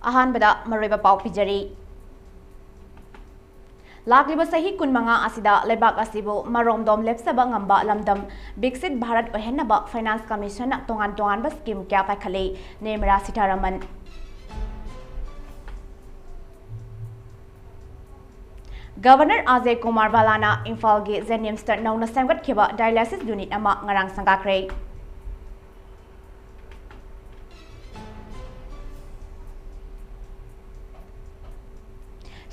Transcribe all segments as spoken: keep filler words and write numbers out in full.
ꯑꯍꯥꯟꯕꯗ ꯃꯔꯨꯑꯣꯏꯕ ꯄꯥꯎ ꯄꯤꯖꯔꯤ꯫ ꯂꯥꯛꯂꯤꯕ ꯆꯍꯤ ꯀꯨꯟꯃꯉꯥ ꯑꯁꯤꯗ ꯂꯩꯕꯥꯛ ꯑꯁꯤꯕꯨ ꯃꯔꯣꯝꯗꯣꯝ ꯂꯦꯞꯆꯕ ꯉꯝꯕ ꯂꯝꯗꯝ ꯕꯤꯛꯁꯤꯠ ꯚꯥꯔꯠ ꯑꯣꯏꯍꯟꯅꯕ ꯐꯥꯏꯅꯥꯟꯁ ꯀꯃꯤꯁꯟꯅ ꯇꯣꯉꯥꯟ ꯇꯣꯉꯥꯟꯕ ꯁ꯭ꯀꯤꯝ ꯀꯌꯥ ꯄꯥꯏꯈꯠꯂꯤ, ꯅꯤꯔꯃꯂꯥ ꯁꯤꯇꯥꯔꯥꯃꯟ꯫ ꯒꯚꯔꯅꯔ ꯑꯖꯌ ꯀꯨꯃꯥꯔ ꯚꯥꯂꯥꯅ ꯏꯝꯐꯥꯜꯒꯤ ꯖꯦꯅꯤꯝꯁꯇ ꯅꯧꯅ ꯁꯦꯝꯒꯠꯈꯤꯕ dialysis unit ꯑꯃ ꯉꯔꯥꯡ ꯁꯪꯒꯥꯈ꯭ꯔꯦ꯫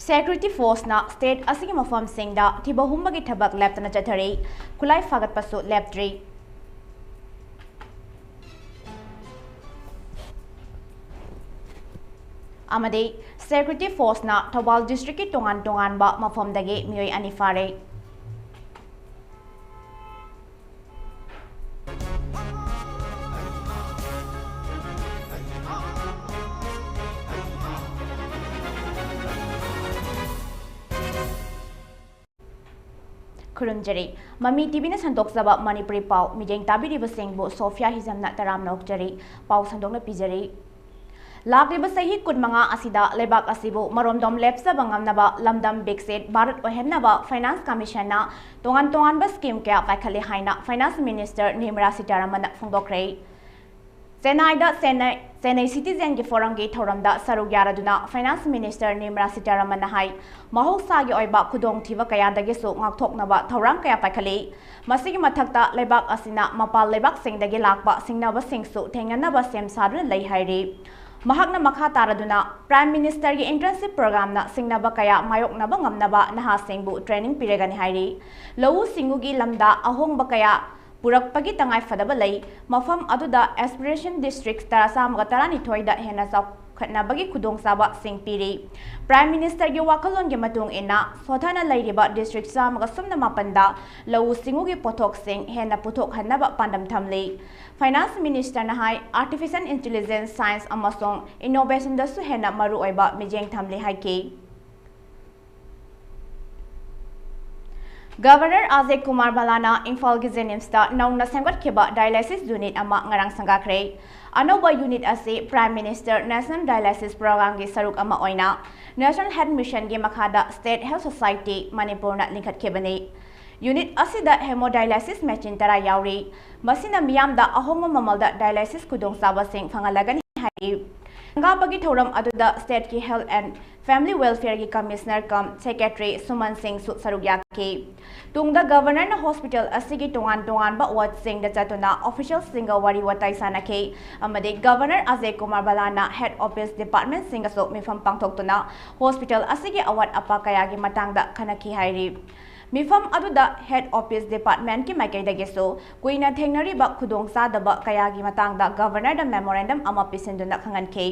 Security forceꯅ state ꯑꯁꯤꯒꯤ ꯃꯐꯝꯁꯤꯡꯗ ꯊꯤꯕ ꯍꯨꯝꯕꯒꯤ ꯊꯕꯛ ꯂꯦꯞꯇꯅ ꯆꯠꯊꯔꯤ꯫ ꯈꯨꯠꯂꯥꯏ ꯐꯥꯒꯠꯄꯁꯨ ꯂꯦꯞꯇ꯭ꯔꯤ꯫ ꯑꯃꯗꯤ security forceꯅ ꯊꯧꯕꯥꯜ districtꯀꯤ ꯇꯣꯉꯥꯟ ꯇꯣꯉꯥꯟꯕ ꯃꯐꯝꯗꯒꯤ ꯃꯤꯑꯣꯏ ꯑꯅꯤ ꯐꯥꯔꯦ꯫ ꯈꯨꯔꯨꯝꯖꯔꯤ꯫ ꯃꯃꯤ ꯇꯤꯚꯤꯅ ꯁꯟꯗꯣꯛꯆꯕ ꯃꯅꯤꯄꯨꯔꯤ ꯄꯥꯎ ꯃꯤꯠꯌꯦꯡ ꯇꯥꯕꯤꯔꯤꯕꯁꯤꯡꯕꯨ ꯁꯣꯐꯤꯌꯥ ꯍꯤꯖꯝꯅ ꯇꯔꯥꯝꯅ ꯑꯣꯛꯆꯔꯤ꯫ ꯄꯥꯎ ꯁꯟꯗꯣꯛꯅ ꯄꯤꯖꯔꯤ꯫ ꯂꯥꯛꯂꯤꯕ ꯆꯍꯤ ꯀꯨꯟꯃꯉꯥ ꯑꯁꯤꯗ ꯂꯩꯕꯥꯛ ꯑꯁꯤꯕꯨ ꯃꯔꯣꯝꯗꯣꯝ ꯂꯦꯞꯆꯕ ꯉꯝꯅꯕ ꯂꯝꯗꯝ ꯕꯤꯛꯁꯤꯠ ꯚꯥꯔꯠ ꯑꯣꯏꯍꯟꯅꯕ ꯐꯥꯏꯅꯥꯟꯁ ꯀꯃꯤꯁꯟꯅ ꯇꯣꯉꯥꯟ ꯇꯣꯉꯥꯟꯕ ꯁ꯭ꯀꯤꯝ ꯀꯌꯥ ꯄꯥꯏꯈꯠꯂꯤ ꯍꯥꯏꯅ ꯐꯥꯏꯅꯥꯟꯁ ꯃꯤꯅꯤꯁꯇꯔ ꯅꯤꯔꯃꯂꯥ ꯁꯤꯇꯥꯔꯥꯃꯟꯅ ꯐꯣꯡꯗꯣꯛꯈ꯭ꯔꯦ꯫ ꯆꯦꯟꯅꯥꯏꯗ ꯆꯦꯟꯅꯥꯏ, ꯆꯦꯟꯅꯥꯏ ꯁꯤꯇꯤꯖꯦꯟꯒꯤ ꯐꯣꯔꯝꯒꯤ ꯊꯧꯔꯝꯗ ꯁꯔꯨꯛ ꯌꯥꯔꯗꯨꯅ ꯐꯥꯏꯅꯥꯟꯁ ꯃꯤꯅꯤꯁꯇꯔ ꯅꯤꯔꯃꯂꯥ ꯁꯤꯇꯥꯔꯥꯃꯟꯅ ꯍꯥꯏ, ꯃꯍꯧꯁꯥꯒꯤ ꯑꯣꯏꯕ ꯈꯨꯗꯣꯡꯊꯤꯕ ꯀꯌꯥꯗꯒꯤꯁꯨ ꯉꯥꯛꯊꯣꯛꯅꯕ ꯊꯧꯔꯥꯡ ꯀꯌꯥ ꯄꯥꯏꯈꯠꯂꯤ꯫ ꯃꯁꯤꯒꯤ ꯃꯊꯛꯇ ꯂꯩꯕꯥꯛ ꯑꯁꯤꯅ ꯃꯄꯥꯟ ꯂꯩꯕꯥꯛꯁꯤꯡꯗꯒꯤ ꯂꯥꯛꯄ ꯁꯤꯡꯅꯕꯁꯤꯡꯁꯨ ꯊꯦꯡꯅꯅꯕ ꯁꯦꯝ ꯁꯥꯗꯨꯅ ꯂꯩ ꯍꯥꯏꯔꯤ꯫ ꯃꯍꯥꯛꯅ ꯃꯈꯥ ꯇꯥꯔꯗꯨꯅ Prime Ministerꯒꯤ internship programꯅ ꯁꯤꯡꯅꯕ ꯀꯌꯥ ꯃꯥꯌꯣꯛꯅꯕ ꯉꯝꯅꯕ ꯅꯍꯥꯁꯤꯡꯕꯨ training ꯄꯤꯔꯒꯅꯤ ꯍꯥꯏꯔꯤ꯫ ꯂꯧꯎ ꯁꯤꯡꯎꯒꯤ ꯂꯝꯗ ꯑꯍꯣꯡꯕ ꯀꯌꯥ ꯄꯨꯔꯛꯄꯒꯤ ꯇꯉꯥꯏ ꯐꯗꯕ ꯂꯩ꯫ ꯃꯐꯝ ꯑꯗꯨꯗ aspiration district ꯇꯔꯥ, ꯆꯥꯝꯃꯒ ꯇꯔꯥꯅꯤꯊꯣꯏꯗ ꯍꯦꯟꯅ ꯆꯥꯎꯈꯠꯅꯕꯒꯤ ꯈꯨꯗꯣꯡꯆꯥꯕꯁꯤꯡ ꯄꯤꯔꯤ꯫ Prime Ministerꯒꯤ ꯋꯥꯈꯜꯂꯣꯟꯒꯤ ꯃꯇꯨꯡ ꯏꯟꯅ, ꯁꯣꯊꯅ ꯂꯩꯔꯤꯕ district ꯆꯥꯝꯃꯒ ꯁꯨꯞꯅ ꯃꯥꯄꯟꯗ ꯂꯧꯎ ꯁꯤꯡꯎꯒꯤ ꯄꯣꯠꯊꯣꯛꯁꯤꯡ ꯍꯦꯟꯅ ꯄꯨꯊꯣꯛꯍꯟꯅꯕ ꯄꯥꯟꯗꯝ ꯊꯝꯂꯤ꯫ Finance Ministerꯅ ꯍꯥꯏ, artificial intelligence, science ꯑꯃꯁꯨꯡ innovationꯗꯁꯨ ꯍꯦꯟꯅ ꯃꯔꯨꯑꯣꯏꯕ ꯃꯤꯠꯌꯦꯡ ꯊꯝꯂꯤ ꯍꯥꯏꯈꯤ꯫ ꯒꯚꯔꯅꯔ ꯑꯖꯌ ꯀꯨꯃꯥꯔ ꯚꯜꯂꯥꯅ ꯏꯝꯐꯥꯜꯒꯤ JNIMSꯇ ꯅꯧꯅ ꯁꯦꯝꯒꯠꯈꯤꯕ dialysis unit ꯑꯃ ꯉꯔꯥꯡ ꯁꯪꯒꯥꯈ꯭ꯔꯦ꯫ ꯑꯅꯧꯕ unit ꯑꯁꯤ Prime Minister National Dialysis Programmeꯒꯤ ꯁꯔꯨꯛ ꯑꯃ ꯑꯣꯏꯅ National Health Missionꯒꯤ ꯃꯈꯥꯗ State Health Society ꯃꯅꯤꯄꯨꯔꯅ ꯂꯤꯡꯈꯠꯈꯤꯕꯅꯤ꯫ Unit ꯑꯁꯤꯗ hemodialysis machine ꯇꯔꯥ ꯌꯥꯎꯔꯤ꯫ ꯃꯁꯤꯅ ꯃꯤꯌꯥꯝꯗ ꯑꯍꯣꯡꯕ ꯃꯃꯜꯗ dialysis ꯈꯨꯗꯣꯡꯆꯥꯕꯁꯤꯡ ꯐꯪꯍꯜꯂꯒꯅꯤ ꯍꯥꯏꯔꯤ꯫ ꯁꯪꯒꯥꯕꯒꯤ ꯊꯧꯔꯝ ꯑꯗꯨꯗ stateꯀꯤ Health and Family Welfareꯒꯤ Commissioner cum Secretary ꯁꯨꯃꯟ ꯁꯤꯡꯁꯨ ꯁꯔꯨꯛ ꯌꯥꯈꯤ꯫ ꯇꯨꯡꯗ ꯒꯚꯔꯅꯔꯅ hospital ꯑꯁꯤꯒꯤ ꯇꯣꯉꯥꯟ ꯇꯣꯉꯥꯟꯕ wardꯁꯤꯡꯗ ꯆꯠꯇꯨꯅ officialꯁꯤꯡꯒ ꯋꯥꯔꯤ ꯋꯥꯇꯥꯏ ꯁꯥꯟꯅꯈꯤ ꯑꯃꯗꯤ governor Ajay Kumar ꯚꯜꯂꯥꯅ head office departmentꯁꯤꯡꯒꯁꯨ ꯃꯤꯐꯝ ꯄꯥꯡꯊꯣꯛꯇꯨꯅ hospital ꯑꯁꯤꯒꯤ ꯑꯋꯥꯠ ꯑꯄꯥ ꯀꯌꯥꯒꯤ ꯃꯇꯥꯡꯗ ꯈꯟꯅꯈꯤ ꯍꯥꯏꯔꯤ꯫ ꯃꯤꯐꯝ ꯑꯗꯨꯗ head office departmentꯀꯤ ꯃꯥꯏꯀꯩꯗꯒꯤꯁꯨ ꯀꯨꯏꯅ ꯊꯦꯡꯅꯔꯤꯕ ꯈꯨꯗꯣꯡꯆꯥꯗꯕ ꯀꯌꯥꯒꯤ ꯃꯇꯥꯡꯗ ꯒꯚꯔꯅꯔꯗ memorandum ꯑꯃ ꯄꯤꯁꯤꯟꯗꯨꯅ ꯈꯪꯍꯟꯈꯤ꯫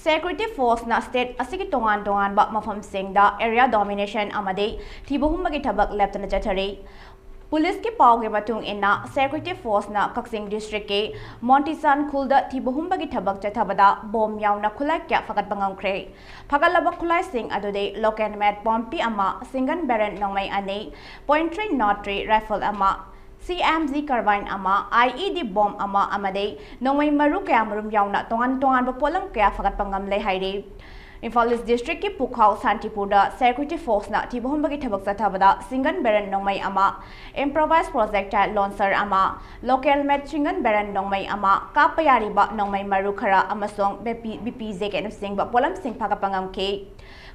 Security forceꯅ state ꯑꯁꯤꯒꯤ ꯇꯣꯉꯥꯟ ꯇꯣꯉꯥꯟꯕ ꯃꯐꯝꯁꯤꯡꯗ area domination ꯑꯃꯗꯤ ꯊꯤꯕ ꯍꯨꯝꯕꯒꯤ ꯊꯕꯛ ꯂꯦꯞꯇꯅ ꯆꯠꯊꯔꯤ꯫ ꯄꯨꯂꯤꯁꯀꯤ ꯄꯥꯎꯒꯤ ꯃꯇꯨꯡ ꯏꯟꯅ, security forceꯅ ꯀꯛꯆꯤꯡ districtꯀꯤ ꯃꯣꯟꯇꯤꯆꯥꯟ ꯈꯨꯜꯗ ꯊꯤꯕ ꯍꯨꯝꯕꯒꯤ ꯊꯕꯛ ꯆꯠꯊꯕꯗ bomb ꯌꯥꯎꯅ ꯈꯨꯠꯂꯥꯏ ꯀꯌꯥ ꯐꯒꯠꯄ ꯉꯝꯈ꯭ꯔꯦ꯫ ꯐꯒꯠꯂꯕ ꯈꯨꯠꯂꯥꯏꯁꯤꯡ ꯑꯗꯨꯗꯤ local made ꯄꯣꯝꯄꯤ ꯑꯃ, single barrel ꯅꯣꯡꯃꯩ ꯑꯅꯤ, point three not three rifle ꯑꯃ, CMG carbine ꯑꯃ, IED bomb ꯑꯃ ꯑꯃꯗꯤ ꯅꯣꯡꯃꯩ ꯃꯔꯨ ꯀꯌꯥꯃꯔꯨꯝ ꯌꯥꯎꯅ ꯇꯣꯉꯥꯟ ꯇꯣꯉꯥꯟꯕ ꯄꯣꯠꯂꯝ ꯀꯌꯥ ꯐꯒꯠꯄ ꯉꯝꯂꯦ ꯍꯥꯏꯔꯤ꯫ ꯏꯝꯐꯥꯜ East districtꯀꯤ ꯄꯨꯈꯥꯎ ꯁꯥꯟꯇꯤꯄꯨꯔꯗ security forceꯅ ꯊꯤꯕ ꯍꯨꯝꯕꯒꯤ ꯊꯕꯛ ꯆꯠꯊꯕꯗ single barrel ꯅꯣꯡꯃꯩ ꯑꯃ, improvised projectile launcher ꯑꯃ, local made single barrel ꯅꯣꯡꯃꯩ ꯑꯃ, ꯀꯥꯞꯄ ꯌꯥꯔꯤꯕ ꯅꯣꯡꯃꯩ ꯃꯔꯨ ꯈꯔ ꯑꯃꯁꯨꯡ BP, BPJKꯅꯆꯤꯡꯕ ꯄꯣꯠꯂꯝꯁꯤꯡ ꯐꯒꯠꯄ ꯉꯝꯈꯤ꯫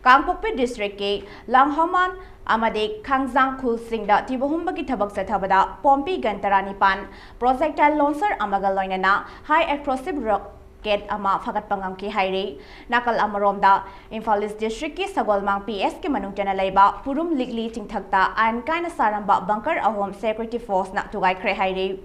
ꯀꯥꯡꯄꯣꯛꯄꯤ districtꯀꯤ ꯂꯥꯡꯍꯧꯃꯥꯟ ꯑꯃꯗꯤ ꯈꯥꯡꯖꯥꯡ ꯈꯨꯜꯁꯤꯡꯗ ꯊꯤꯕ ꯍꯨꯝꯕꯒꯤ ꯊꯕꯛ ꯆꯠꯊꯕꯗ ꯄꯣꯝꯄꯤ gun ꯇꯔꯥꯅꯤꯄꯥꯟ, projectile launcher ꯑꯃꯒ ꯂꯣꯏꯅꯅ high explosive rocket ꯑꯃ ꯐꯒꯠꯄ ꯉꯝꯈꯤ ꯍꯥꯏꯔꯤ꯫ ꯅꯥꯀꯜ ꯑꯃꯔꯣꯝꯗ, ꯏꯝꯐꯥꯜ East districtꯀꯤ ꯁꯒꯣꯜꯃꯥꯡ PSꯀꯤ ꯃꯅꯨꯡ ꯆꯟꯅ ꯂꯩꯕ ꯄꯨꯔꯨꯝ ꯂꯤꯛꯂꯤ ꯆꯤꯡꯊꯛꯇ ꯑꯥꯏꯟ ꯀꯥꯏꯅ ꯁꯥꯔꯝꯕ bunker ꯑꯍꯨꯝ security forceꯅ ꯊꯨꯒꯥꯏꯈ꯭ꯔꯦ ꯍꯥꯏꯔꯤ꯫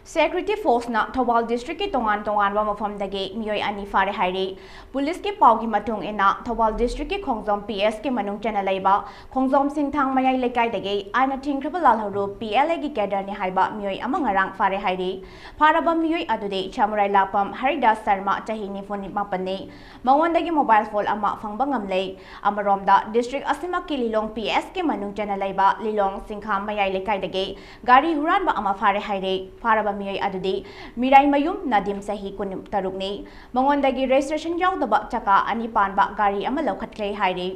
Security Force ꯅ ꯊꯧꯕꯥꯜ district ꯀꯤ ꯇꯣꯉꯥꯟ ꯇꯣꯉꯥꯟꯕ ꯃꯐꯝꯗꯒꯤ ꯃꯤꯑꯣꯏ ꯑꯅꯤ ꯐꯥꯔꯦ ꯍꯥꯏꯔꯤ꯫ Police ꯀꯤ ꯄꯥꯎꯒꯤ ꯃꯇꯨꯡ ꯏꯟꯅ, ꯊꯧꯕꯥꯜ district ꯀꯤ ꯈꯣꯡꯖꯣꯝ P S ꯀꯤ ꯃꯅꯨꯡ ꯆꯟꯅ ꯂꯩꯕ ꯈꯣꯡꯖꯣꯝ ꯁꯤꯡꯊꯥꯡ ꯃꯌꯥꯏ ꯂꯩꯀꯥꯏꯗꯒꯤ ꯑꯥꯏꯟꯅ ꯊꯤꯡꯈ꯭ꯔꯕ ꯂꯥꯜꯍꯧꯔꯨ P L A ꯒꯤ cadre ꯅꯤ ꯍꯥꯏꯕ ꯃꯤꯑꯣꯏ ꯑꯃ ꯉꯔꯥꯡ ꯐꯥꯔꯦ ꯍꯥꯏꯔꯤ꯫ ꯐꯥꯔꯕ ꯃꯤꯑꯣꯏ ꯑꯗꯨꯗꯤ ꯁꯥꯃꯨꯔꯥꯏ ꯂꯥꯛꯄꯝ ꯍꯔꯤꯗꯥꯁ ꯁꯔꯃ, ꯆꯍꯤ ꯅꯤꯐꯨ ꯃꯥꯄꯟ ꯅꯤ꯫ ꯃꯉꯣꯟꯗꯒꯤ mobile phone ꯑꯃ ꯐꯪꯕ ꯉꯝꯂꯦ꯫ ꯑꯃꯔꯣꯝꯗ, district ꯑꯁꯤꯃꯛꯀꯤ ꯂꯤꯂꯣꯡ P S ꯀꯤ ꯃꯅꯨꯡ ꯆꯟꯅ ꯂꯩꯕ ꯂꯤꯂꯣꯡ ꯁꯤꯡꯈꯥꯝ ꯃꯌꯥꯏ ꯂꯩꯀꯥꯏꯗꯒꯤ ꯒꯥꯔꯤ ꯍꯨꯔꯥꯟꯕ ꯑꯃ ꯐꯥꯔꯦ ꯍꯥꯏꯔꯦ꯫ ꯐꯥꯔꯕ ꯃꯤꯑꯣꯏ ꯑꯗꯨꯗꯤ ꯃꯤꯔꯥꯏꯃꯌꯨꯝ ꯅꯗꯤꯝ, ꯆꯍꯤ ꯀꯨꯟꯇꯔꯨꯛ ꯅꯤ꯫ ꯃꯉꯣꯟꯗꯒꯤ registration ꯌꯥꯎꯗꯕ ꯆꯀꯥ ꯑꯅꯤ ꯄꯥꯟꯕ ꯒꯥꯔꯤ ꯑꯃ ꯂꯧꯈꯠꯈ꯭ꯔꯦ ꯍꯥꯏꯔꯤ꯫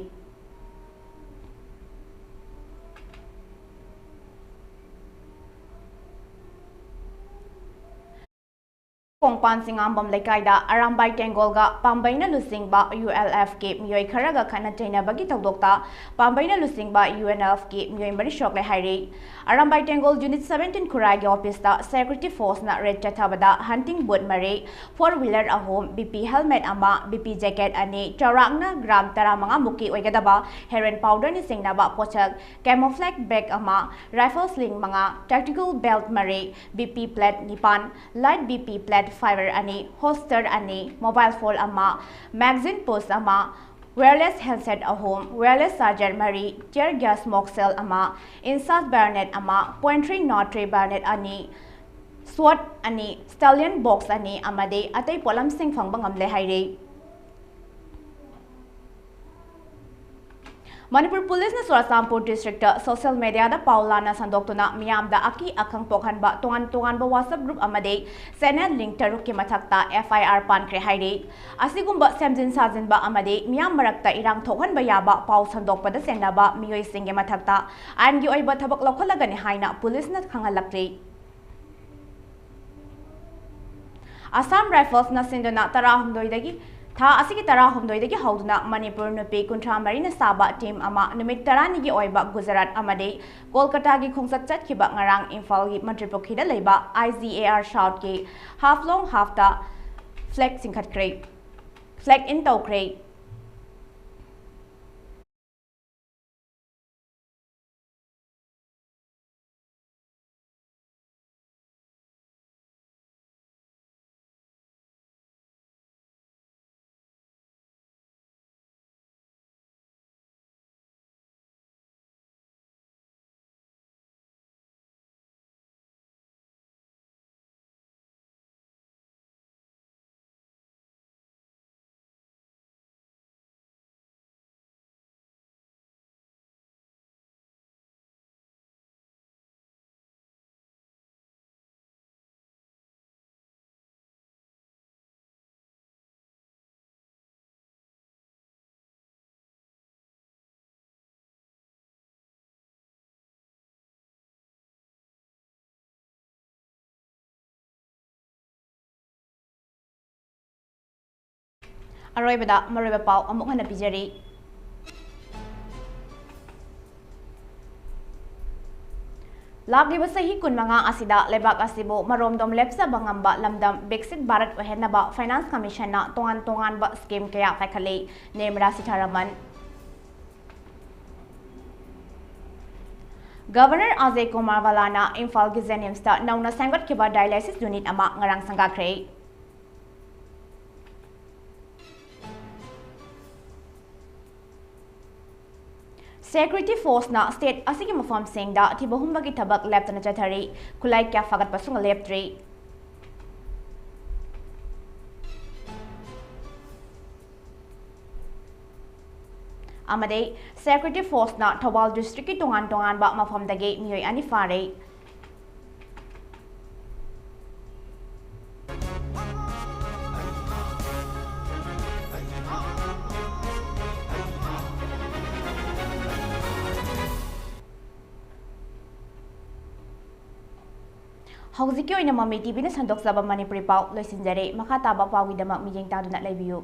ꯀꯣꯡꯄꯥꯟ ꯆꯤꯡꯉꯥꯝꯕꯝ ꯂꯩꯀꯥꯏꯗ ꯑꯔꯥꯝꯕꯥꯏ ꯇꯦꯡꯒꯣꯜꯒ ꯄꯥꯝꯕꯩꯅ ꯂꯨꯆꯤꯡꯕ U L F ꯀꯤ ꯃꯤꯑꯣꯏ ꯈꯔꯒ ꯈꯠꯅ ꯆꯩꯅꯕꯒꯤ ꯊꯧꯗꯣꯛꯇ ꯄꯥꯝꯕꯩꯅ ꯂꯨꯆꯤꯡꯕ U N L F ꯀꯤ ꯃꯤꯑꯣꯏ ꯃꯔꯤ ꯁꯣꯛꯂꯦ ꯍꯥꯏꯔꯤ꯫ ꯑꯔꯥꯝꯕꯥꯏ ꯇꯦꯡꯒꯣꯜ Unit seventeen ꯈꯨꯔꯥꯏꯒꯤ office ꯇ Security Force ꯅ raid ꯆꯠꯊꯕꯗ hunting boot ꯃꯔꯤ, four wheeler ꯑꯍꯨꯝ, B P helmet ꯑꯃ, B P jacket ꯑꯅꯤ, ꯆꯥꯎꯔꯥꯛꯅ gram ꯇꯔꯥꯃꯉꯥ ꯃꯨꯛꯀꯤ ꯑꯣꯏꯒꯗꯕ heroin powder ꯅ ꯆꯤꯡꯅꯕ ꯄꯣꯠꯁꯛ, camouflage bag ꯑꯃ, rifle sling ꯃꯉꯥ, tactical belt ꯃꯔꯤ, B P plate ꯅꯤꯄꯥꯟ, light B P plate fiber ꯑꯅꯤ, holster ꯑꯅꯤ, mobile phone ꯑꯃ, magazine pouch ꯑꯃ, wireless handset ꯑꯍꯨꯝ, wireless charger ꯃꯔꯤ, tear gas smoke shell ꯑꯃ, INSAS bayonet ꯑꯃ, point three nought three bayonet ꯑꯅꯤ, sword ꯑꯅꯤ, stallion box ꯑꯅꯤ ꯑꯃꯗꯤ ꯑꯇꯩ ꯄꯣꯠꯂꯝꯁꯤꯡ ꯐꯪꯕ ꯉꯝꯂꯦ ꯍꯥꯏꯔꯤ꯫ ꯃꯅꯤꯄꯨꯔ Police ꯅ ꯆꯨꯔꯆꯥꯟꯄꯨꯔ district ꯇ social media ꯗ ꯄꯥꯎ ꯂꯥꯟꯅ ꯁꯟꯗꯣꯛꯇꯨꯅ ꯃꯤꯌꯥꯝꯗ ꯑꯀꯤ ꯑꯈꯪ ꯄꯣꯛꯍꯟꯕ ꯇꯣꯉꯥꯟ ꯇꯣꯉꯥꯟꯕ WhatsApp group ꯑꯃꯗꯤ channel link ꯇꯔꯨꯛꯀꯤ ꯃꯊꯛꯇ F I R ꯄꯥꯟꯈ꯭ꯔꯦ ꯍꯥꯏꯔꯤ꯫ ꯑꯁꯤꯒꯨꯝꯕ ꯁꯦꯝꯖꯤꯟ ꯁꯥꯖꯤꯟꯕ ꯑꯃꯗꯤ ꯃꯤꯌꯥꯝ ꯃꯔꯛꯇ ꯏꯔꯥꯡ ꯊꯣꯛꯍꯟꯕ ꯌꯥꯕ ꯄꯥꯎ ꯁꯟꯗꯣꯛꯄꯗ ꯆꯦꯟꯅꯕ ꯃꯤꯑꯣꯏꯁꯤꯡꯒꯤ ꯃꯊꯛꯇ ꯑꯥꯏꯟꯒꯤ ꯑꯣꯏꯕ ꯊꯕꯛ ꯂꯧꯈꯠꯂꯒꯅꯤ ꯍꯥꯏꯅ police ꯅ ꯈꯪꯍꯜꯂꯛꯂꯤ꯫ Assam Rifles ꯅ ꯁꯤꯟꯗꯨꯅ ꯇꯔꯥꯍꯨꯝꯗꯣꯏꯗꯒꯤ, ꯊꯥ ꯑꯁꯤꯒꯤ ꯇꯔꯥꯍꯨꯝꯗꯣꯏꯗꯒꯤ ꯍꯧꯗꯨꯅ ꯃꯅꯤꯄꯨꯔ ꯅꯨꯄꯤ ꯀꯨꯟꯊ꯭ꯔꯥ ꯃꯔꯤꯅ ꯁꯥꯕ team ꯑꯃ ꯅꯨꯃꯤꯠ ꯇꯔꯥꯅꯤꯒꯤ ꯑꯣꯏꯕ ꯒꯨꯖꯔꯥꯠ ꯑꯃꯗꯤ ꯀꯣꯜꯀꯇꯥꯒꯤ ꯈꯣꯡꯆꯠ ꯆꯠꯈꯤꯕ ꯉꯔꯥꯡ ꯏꯝꯐꯥꯜꯒꯤ ꯃꯟꯇ꯭ꯔꯤꯄꯨꯈ꯭ꯔꯤꯗ ꯂꯩꯕ I G A R South ꯀꯤ Haflong Half ꯇ flag ꯆꯤꯡꯈꯠꯈ꯭ꯔꯦ, flag in ꯇꯧꯈ꯭ꯔꯦ꯫ ꯑꯔꯣꯏꯕꯗ ꯃꯔꯨꯑꯣꯏꯕ ꯄꯥꯎ ꯑꯃꯨꯛ ꯍꯟꯅ ꯄꯤꯖꯔꯤ꯫ ꯂꯥꯛꯂꯤꯕ ꯆꯍꯤ ꯀꯨꯟꯃꯉꯥ ꯑꯁꯤꯗ ꯂꯩꯕꯥꯛ ꯑꯁꯤꯕꯨ ꯃꯔꯣꯝꯗꯣꯝ ꯂꯦꯞꯆꯕ ꯉꯝꯕ ꯂꯝꯗꯝ ꯕꯤꯛꯁꯤꯠ ꯚꯥꯔꯠ ꯑꯣꯏꯍꯟꯅꯕ ꯐꯥꯏꯅꯥꯟꯁ ꯀꯃꯤꯁꯟꯅ ꯇꯣꯉꯥꯟ ꯇꯣꯉꯥꯟꯕ ꯁ꯭ꯀꯤꯝ ꯀꯌꯥ ꯄꯥꯏꯈꯠꯂꯤ꯫ ꯅꯤꯔꯃꯂꯥ ꯁꯤꯊꯥꯔꯥꯃꯟ꯫ ꯒꯚꯔꯅꯔ ꯑꯖꯌ ꯀꯨꯃꯥꯔ ꯚꯜꯂꯥꯅ ꯏꯝꯐꯥꯜꯒꯤ ꯖꯦꯅꯤꯝꯁꯇ ꯅꯧꯅ ꯁꯦꯝꯒꯠꯈꯤꯕ ꯗꯥꯏꯂꯥꯏꯁꯤꯁ ꯌꯨꯅꯤꯠ ꯑꯃ ꯉꯔꯥꯡ ꯁꯪꯒꯥꯈ꯭ꯔꯦ꯫ ꯁꯦꯀ꯭ꯌꯨꯔꯤꯇꯤ ꯐꯣꯔꯁꯅ ꯁ꯭ꯇꯦꯠ ꯑꯁꯤꯒꯤ ꯃꯐꯝꯁꯤꯡꯗ ꯑꯊꯤꯕ ꯍꯨꯝꯕꯒꯤ ꯊꯕꯛ ꯂꯦꯞꯇꯅ ꯆꯠꯊꯔꯤ꯫ ꯈꯨꯠꯂꯥꯏ ꯀꯌꯥ ꯐꯥꯒꯠꯄꯁꯨ ꯂꯦꯞꯇ꯭ꯔꯤ꯫ ꯑꯃꯗꯤ ꯁꯦꯀ꯭ꯌꯨꯔꯤꯇꯤ ꯐꯣꯔꯁꯅ ꯊꯧꯕꯥꯜ ꯗꯤꯁꯇ꯭ꯔꯤꯛꯀꯤ ꯇꯣꯉꯥꯟ ꯇꯣꯉꯥꯟꯕ ꯃꯐꯝꯗꯒꯤ ꯃꯤꯑꯣꯏ ꯑꯅꯤ ꯐꯥꯔꯦ꯫ ꯍꯧꯖꯤꯛꯀꯤ ꯑꯣꯏꯅ ꯃꯃꯤ ꯇꯤꯚꯤꯅ ꯁꯟꯗꯣꯛꯆꯕ ꯃꯅꯤꯄꯨꯔꯤ ꯄꯥꯎ ꯂꯣꯏꯁꯤꯟꯖꯔꯦ꯫ ꯃꯈꯥ ꯇꯥꯕ ꯄꯥꯎꯒꯤꯗꯃꯛ ꯃꯤꯠꯌꯦꯡ ꯇꯥꯗꯨꯅ ꯂꯩꯕꯤꯌꯨ꯫